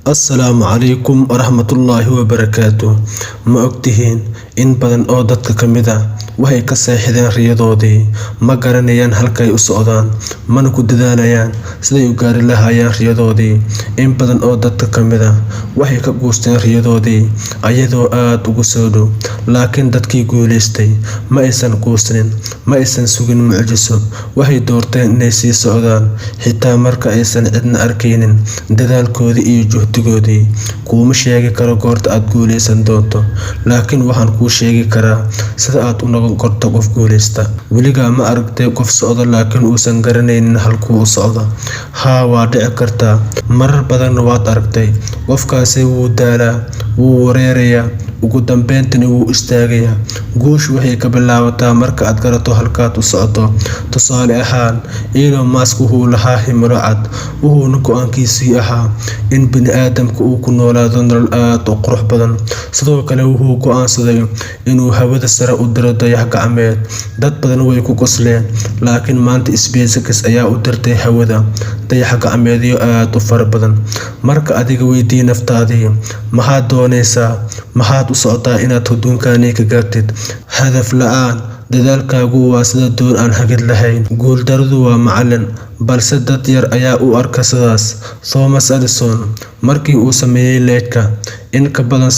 Assalaamu calaykum waraxmatullaahi wabarakaatu. Ma ogtihiin in badan oo dadka ka mid ah waxay ka seexdeen riyadoodii? Ma garanayaan halkay u socdaan, mana ku dadaalayaan siday u gaari lahaayeen riyadoodii. In badan oo dadka ka mid ah waxay ka guusteen riyadoodii ayadoo aad ugu soo dhow. Laakiin dadkii guulaystay ma aysan quusanin, ma aysan sugin mucjiso. Waxay doorteen inay sii socdaan xitaa marka aysan cidna arkaynin dadaalkoodii iyo juhdigoodii. Kuuma sheegi karo goorta aad guulaysan doonto, laakiin waxaan kuu sheegi karaa sida aad u noqon karto qof guulaysta. Weligaa ma aragtay qof socda laakiin uusan garanaynin halkuu u socdo? Haa, waa dhici kartaa. Marar badanna waad aragtay. Qofkaasi wuu daalaa, wuu wareerayaa, ugu dambeyntiina wuu istaagayaa. Guushu waxay ka bilaabataa marka aad garato halkaad u socoto. Tusaale ahaan, Elon Musk wuxuu lahaa himilo cad, wuxuuna go'aankiisii ahaa in bini'aadamku uu ku noolaado nolol aad u qurux badan. Sidoo kale, wuxuu go'aansaday inuu hawada sare u diro dayax gacmeed. Dad badan way ku qosleen, laakiin maanta SpaceX ayaa u dirtay hawada dayax gacmeedyo aad u fara badan. Marka adiga weydii naftaadii, maxaad doonaysaa? Maxaad u socotaa inaad adduunkani ka gaartid? Hadaf la'aan, dadaalkaagu waa sida doon aan hagid lahayn. Guuldarradu waa macallin, balse dad yar ayaa u arka sidaas. Thomas Edison markii uu sameeyay leydhka, in ka badan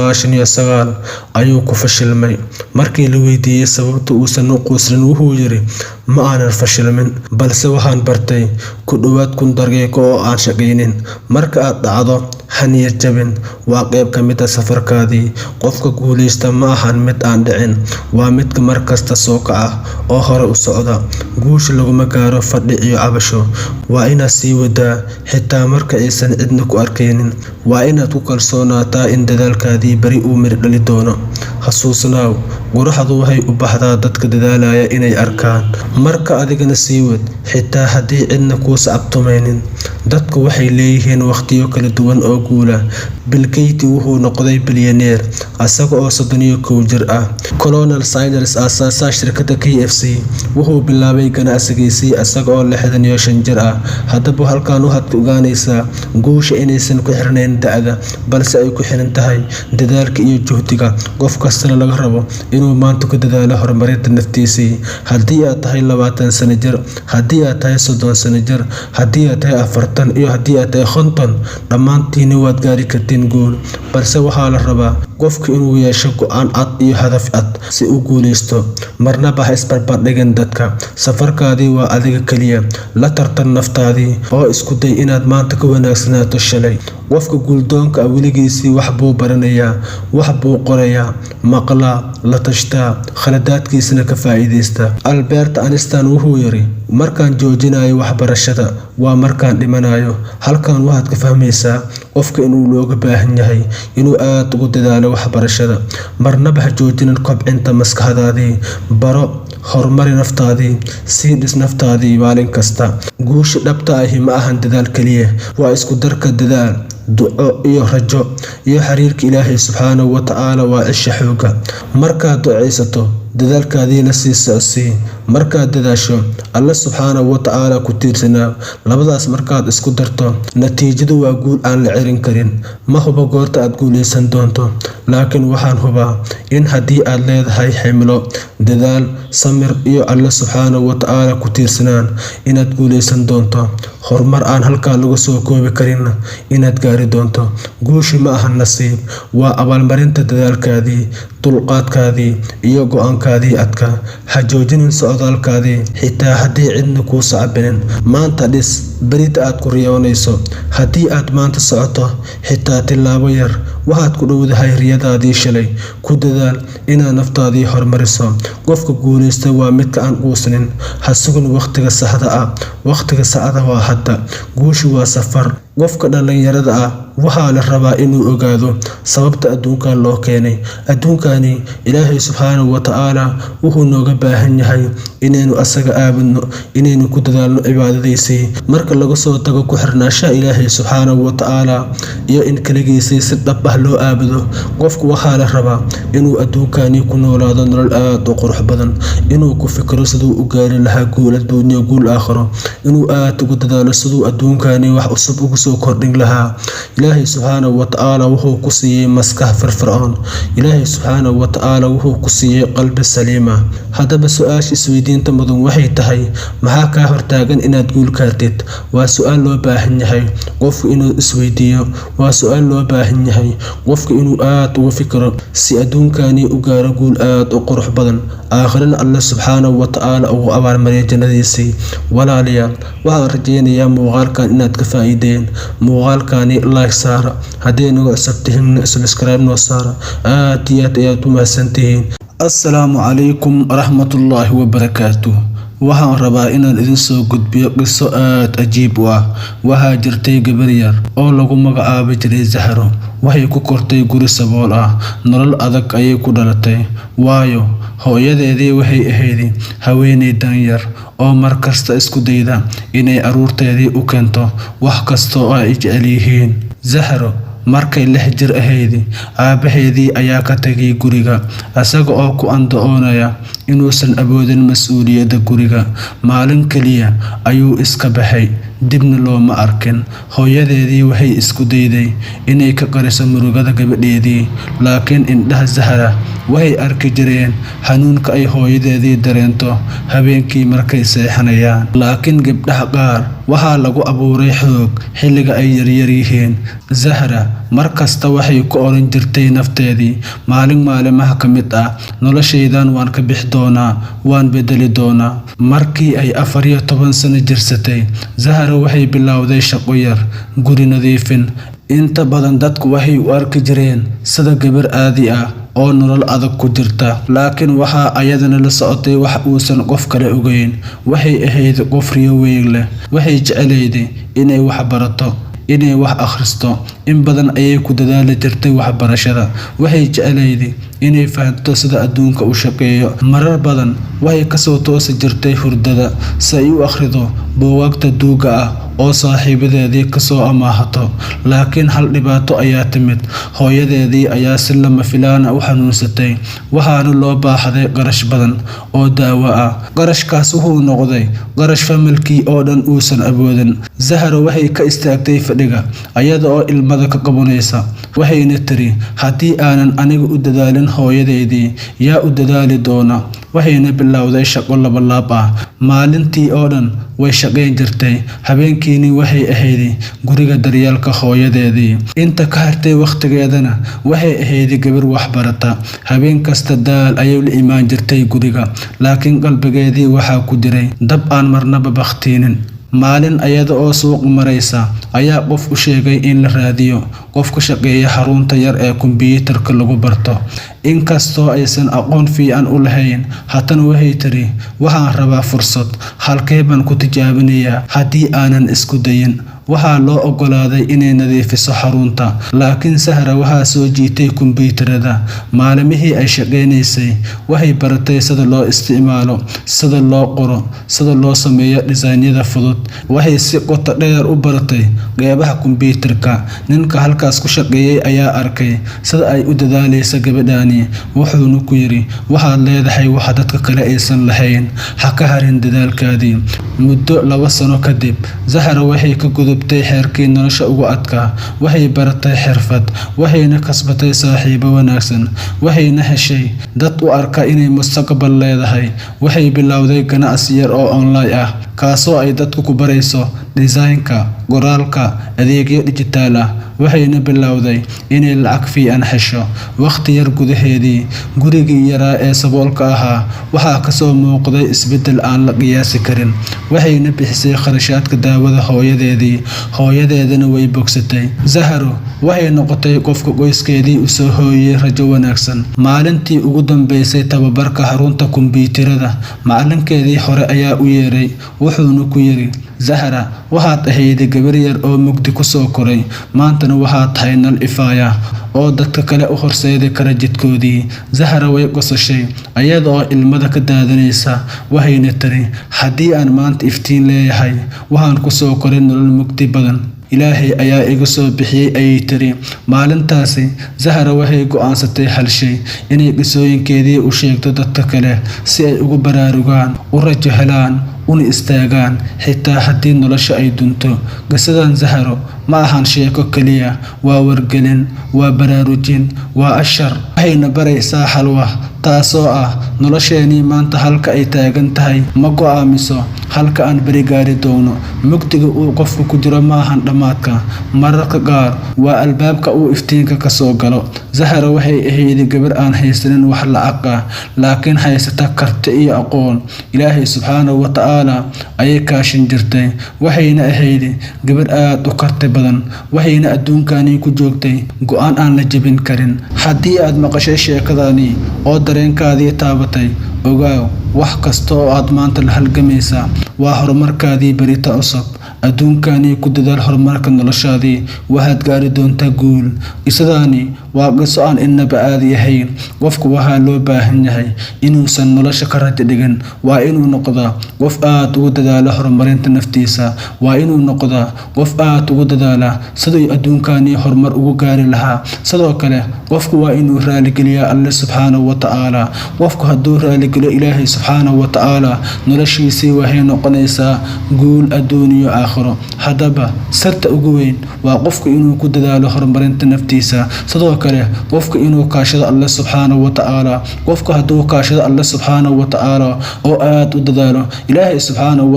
999 ayuu ku fashilmay. Markii la weydiiyay sababta uusan u quusanin, wuxuu yiri: "Ma aanan fashilmin, balse waxaan bartay ku dhawaad 1000 daqiiqo oo aan shaqaynin." Marka aad dhacdo, ha niyad jabin, waa qayb ka mid ah safarkaadii. Qofka guulaysta ma ahan mid aan dhicin, waa midka mar kasta soo kaca oo hore u socda. Guusha laguma gaaro fadhi iyo cabasho, waa inaad sii waddaa xitaa marka aysan cidna ku arkaynin. Waa inaad ku kalsoonaataa in dadaalkaadii beri uu miro dhali doono. Xasuusnow, qorraxdu waxay u baxdaa dadka dadaalaya inay arkaan. Marka adigana sii wad, xitaa haddii cidna kuu sacabtumaynin. Dadku waxay leeyihiin waqtiyo kala duwan oo guula. Bill Gates wuxuu noqday bilyaneer asaga oo 31 jir ah. Colonel Sanders, aasaasaha shirkadda KFC, wuxuu bilaabay ganacsigiisii asaga oo 65 jir ah. Haddaba halkan waxaad ka ogaanaysaa guusha inaysan ku xirnayn da'da, balse ay ku xiran tahay dadaalka iyo juhdiga. Qof kastana laga rabo inuu maanta ku dadaalo horumarinta naftiisii. Haddii aad tahay 20 sano jir, haddii aad tahay 30 sano jir, haddii aad tahay 40 iyo haddii aad tahay 50, dhammaantiin waad gaari kartiin guul. Balse waxaa la rabaa qofku inuu yeesho go'aan cad iyo hadaf cad si uu u guulaysto. Marnaba ha isbarbardhigin dadka. Safarkaadii waa adiga kaliya. La tartan naftaadii oo isku day inaad maanta ka wanaagsanaato shalay. Qofka guuldoonka ah weligiisii wax buu baranayaa, wax buu qorayaa, maqlaa, la tashtaa, khaladaadkiisana ka faa'iidaystaa. Albert Einstein wuxuu yiri: "Markaan joojinayo waxbarashada waa markaan dhimanayo." Halkan waxaad ka fahmaysaa qofka inuu looga baahan yahay inuu aad ugu dadaalo waxbarashada. Marnaba ha joojinin kobcinta maskaxdaadii. Baro, horumari naftaadii, sii dhis naftaadii maalin kasta. Guusha dhabta ahi ma ahan dadaal kaliya, waa isku darka dadaal, duco iyo rajo iyo xiriirka Ilaahay subxaanahu wa tacaala waa isha xoogga. Markaad ducaysato, dadaalkaadii la sii socodsii. Markaad dadaasho, Alle subxaanahu wa tacaala ku tiirsanaa. Labadaas markaad isku darto, natiijadu waa guul aan la celin karin. Ma hubo goorta aad guulaysan doonto, laakiin waxaan hubaa in haddii aad leedahay himilo, dadaal, samir iyo Alle subxaanahu wa tacaala ku tiirsanaan, inaad guulaysan doonto. Horumar aan halkaa lagu soo koobi karinna inaad gaari doonto. Guushu ma ahan nasiib, waa abaalmarinta dadaalkaadii, dulqaadkaadii iyo go'aankaadii adkaa. Ha joojinin socdaalkaadii xitaa haddii cidna kuu sacabinin. Maanta dhis berrito aad ku riyoonayso. Haddii aad maanta socoto xitaa tillaabo yar, waxaad ku dhowdahay riyadaadii shalay. Ku dadaal inaad naftaadii horumariso. Qofka guulaysta waa midka aan quusanin. Ha sugin waqtiga saxda ah, waqtiga saxda waa hadda. Guushu waa safar. Qofka dhalinyarada ah waxaa la rabaa inuu ogaado sababta adduunkan loo keenay. Adduunkani Ilaahay subxaanahu wa tacaala wuxuu nooga baahan yahay inaynu asaga aabudno, inaynu ku dadaalno cibaadadiisii. Marka laga soo tago ku xirnaanshaha Ilaahay subxaanahu wa tacaala iyo in kaligiisii si dhab ah loo aabudo, qofku waxaa la rabaa inuu adduunkani ku noolaado nolol aad u qurux badan, inuu ku fikiro siduu u gaari lahaa guul adduunyo, guul aakhiro, inuu aad ugu dadaalo siduu adduunkani wax cusub ugu soo kordhin lahaa. Ilaahay subxaanahu wa tacaala wuxuu ku siiyey maskax firfircoon. Ilaahay subxaanahu wa tacaala wuxuu ku siiyey qalbi saliim ah. Haddaba su-aasha isweydiinta mudan waxay tahay, maxaa kaa hortaagan inaad guul gaartid? Waa su-aal loo baahan yahay qofku inuu isweydiiyo. Waa su-aal loo baahan yahay qofku inuu aad uga fikiro si adduunkani u gaaro guul aad u qurux badan, aakhirana Alle subxaanahu wa tacaala ugu abaalmariyo jannadiisii. Walaalayaal, waxaan rajeynayaa muuqaalkan inaad ka faa'iideen. Muuqaalkani like saara, haddii nagu cusub tihiin subscribe noo saara. Aad iyo aad ayaad u mahadsantihiin. Assalaamu calaykum waraxmatullaahi wabarakaatuh. Waxaan rabaa inaan idin soo gudbiyo qiso aad cajiib u ah. Waxaa jirtay gabar yar oo lagu magacaabi jiray Zahro. Waxay ku kortay guri sabool ah, nolol adag ayay ku dhalatay, waayo hooyadeedii waxay ahayd haweeney danyar oo mar kasta isku dayda inay carruurteedii u keento wax kasta oo ay jecel yihiin. Zahro markay 6 jir ahayd, aabbaheedii ayaa ka tagay guriga, isaga oo ku andacoonaya inuusan awoodin mas'uuliyadda guriga. Maalin kaliya ayuu iska baxay, dibna looma arkin. Hooyadeedii waxay isku dayday inay ka qariso murugada gabadheedii, laakiin indhaha Zahra waxay arki jireen xanuunka ay hooyadeedii dareento habeenkii markay seexanayaan. Laakiin gabdhaha qaar waxaa lagu abuuray xoog xilliga ay yaryar yihiin. Zahra mar kasta waxay ku oran jirtay nafteedii, maalin maalimaha ka mid ah noloshaydan waan ka bixi doonaa, waan beddeli doonaa. Markii ay 14 sano jirsatay, Zahra waxay bilowday shaqo yar, guri nadiifin. Inta badan dadku waxay u arki jireen sida gabar caadi ah oo nolol adag ku jirta, laakiin waxaa ayadana la socotay wax uusan qof kale ogeyn. Waxay ahayd qof riyo weyn leh. Waxay jeclayd inay wax barato, inay wax akhristo. In badan ayay ku dadaali jirtay waxbarashada. Waxay jeclayd inay fahanto sida adduunka u shaqeeyo. Marar badan waxay ka soo toosi jirtay hurdada si ay u akhrido buugaagta duugga ah oo saaxiibadeedii ka soo amaahato. Laakiin hal dhibaato ayaa timid. Hooyadeedii ayaa si lama filaan ah u xanuunsatay, waxaana loo baahday qarash badan oo daawo ah. Qarashkaas wuxuu noqday qarash familkii oo dhan uusan awoodin. Zahra waxay ka istaagtay fadhiga iyada oo ilmada ka qabanaysa, waxayna tiri, haddii aanan anigu u dadaalin hooyadeydii, yaa u dadaali doona? Waxayna bilowday shaqo labalaab ah. Maalintii oo dhan way shaqayn jirtay, habeenkiina waxay ahayd guriga daryeelka hooyadeedii. Inta ka hartay waqtigeedana waxay ahayd gabar wax barata. Habeen kasta daal ayay la imaan jirtay guriga, laakiin qalbigeedii waxaa ku jiray dab aan marnaba bakhtiinin. Maalin ayada oo suuq maraysa ayaa qof u sheegay in la raadiyo qof ka shaqeeya xarunta yar ee kombiyuutarka lagu barto. Inkastoo aysan aqoon fiican u lahayn, haddana waxay tiri, waxaan rabaa fursad, halkee baan ku tijaabinayaa haddii aanan isku dayin? Waxaa loo oggolaaday inay nadiifiso xarunta, laakiin Zahra waxaa soo jiitay kombiyuutarada. Maalmihii ay shaqaynaysay, waxay baratay sida loo isticmaalo, sida loo qoro, sida loo sameeyo dhisaanyada fudud. Waxay si qoto dheer u baratay qeybaha kombiyuutarka. Ninka halkaas ku shaqeeyay ayaa arkay sida ay u dadaalayso gabadhani, wuxuuna ku yiri, waxaad leedahay wax dadka kale aysan lahayn, ha ka harin dadaalkaadii. Muddo 2 sano kadib, Zahra waxay ka gudubtay xeerkii nolosha ugu adkaa. Waxay baratay xirfad, waxayna kasbatay saaxiibo wanaagsan, waxayna heshay dad u arka inay mustaqbal leedahay. Waxay bilowday ganacsi yar oo online ah, kaasoo ay dadku ku barayso design-ka, qoraalka, adeegyo dijitaal ah. Waxayna bilowday inay lacag fiican hesho. Waqti yar gudaheedii, gurigii yaraa ee saboolka ahaa waxaa ka soo muuqday isbeddel aan la qiyaasi karin. Waxayna bixisay kharashaadka daawada hooyadeedii, hooyadeedina way bogsatay. Zahro waxay noqotay qofka qoyskeedii u soo hooyay rajo wanaagsan. Maalintii ugu dambeysay tababarka xarunta kombiyuutarada, macalinkeedii hore ayaa u yeeray, wuxuuna ku yiri, Zahra, waxaad ahayd gabar yar oo mugdi ku soo koray, maantana waxaad tahay nal ifaya oo dadka kale u horseedi kara jidkoodii. Zahra way qososhay iyada oo ilmada ka daadanaysa, waxayna tiri, haddii aan maanta iftiin leeyahay, waxaan ku soo koray nolol mugdi badan. Ilaahay ayaa iga soo bixiyay, ayay tiri. Maalintaasi Zahra waxay go'aansatay hal shay, inay qisooyinkeedii u sheegto dadka kale si ay ugu baraarugaan, u rajo helaan, una istaagaan xitaa haddii nolosha ay dunto. Qisadan Zahro ma ahan sheeko kaliya, waa wargelin, waa baraarujin, waa ashar. Waxayna baraysaa xalwa, taasoo ah nolosheenii maanta halka ay taagan tahay ma go'aamiso halka aan beri gaari doono. Mugdiga uu qofku ku jiro maahan dhammaadka, mararka qaar waa albaabka uu iftiinka ka soo galo. Zahra waxay ahayd gabar aan haysanin wax lacag ah, laakiin haysata karti iyo aqoon. Ilaahay subxaanahu wa tacaala ayay kaashan jirtay, waxayna ahayd gabar aad u karti badan, waxayna adduunkani ku joogtay go'aan aan la jebin karin. Haddii aad maqashay sheekadani oo dareenkaadii taabatay, ogaaw wax kasta oo aad maanta la halgamaysaa waa horumarkaadii berita cusub. Adduunkani ku dadaal horumarka noloshaadii, waxaad gaari doontaa guul. Qisadani waa qiso aan innaba caadi ahayn. Qofku waxaa loo baahan yahay inuusan nolosha ka rajo dhigin. Waa inuu noqdaa qof aad ugu dadaala horumarinta naftiisa. Waa inuu noqdaa qof aad ugu dadaala sidii adduunkani horumar ugu gaari lahaa. Sidoo kale, qofku waa inuu raaligeliyaa Alle subxaanahu wa tacaala. Qofku hadduu raaligeliyo Ilaahay subxaanahu wa tacaala, noloshiisii waxay noqonaysaa guul adduun iyo aakhiro. Haddaba, sirta ugu weyn waa qofku inuu ku dadaalo horumarinta naftiisa. Sidoo kale, qofku inuu kaashado Alle subxaanahu wa tacaala. Qofku hadduu kaashado Alle subxaanahu wa tacaala oo aad u dadaalo, Ilaahay subxaanahu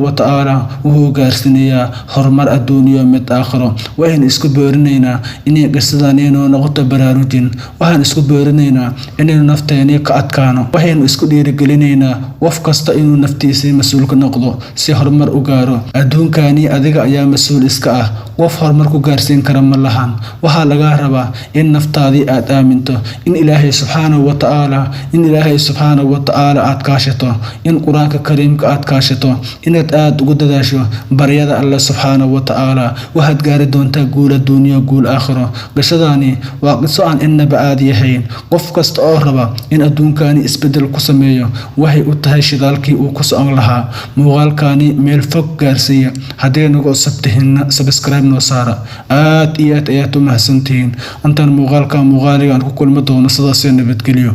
wa tacaala wuxuu gaarsiinayaa horumar adduun iyo mid aakhiro. Waxaynu isku boorinaynaa inay qisadani inoo noqoto baraarujin. Waxaan isku boorinaynaa inaynu nafteena ka adkaano. Waxaynu isku dhiirigelinaynaa qof kasta inuu naftiisa mas'uul ka noqdo si horumar u gaaro. Adduunkani adiga ayaa mas'uul iska ah, qof horumar ku gaarsiin kara ma lahan. Waxaa lagaa rabaa in naftaadii aad aaminto, in Ilaahay subxaanahu wa tacaala aad kaashato, in Qur-aanka Kariimka aad kaashato, inaad aad ugu dadaasho baryada Alle subxaanahu wa tacaala. Waxaad gaari doontaa guul adduunyo, guul aakhiro. Qisadani waa qiso aan innaba caadi ahayn. Qof kasta oo raba in adduunkani isbeddel ku sameeyo, waxay u tahay shidaalkii uu ku socon lahaa. Muuqaalkani meel fog gaarsiiya. Haddii nagu cusub tihiin, subscribe noo saara. Aad iyo aad ayaad u mahadsantihiin. Intaan muuqaalka muuqaaliga aan ku kulmi doono, sidaas nabadgelyo.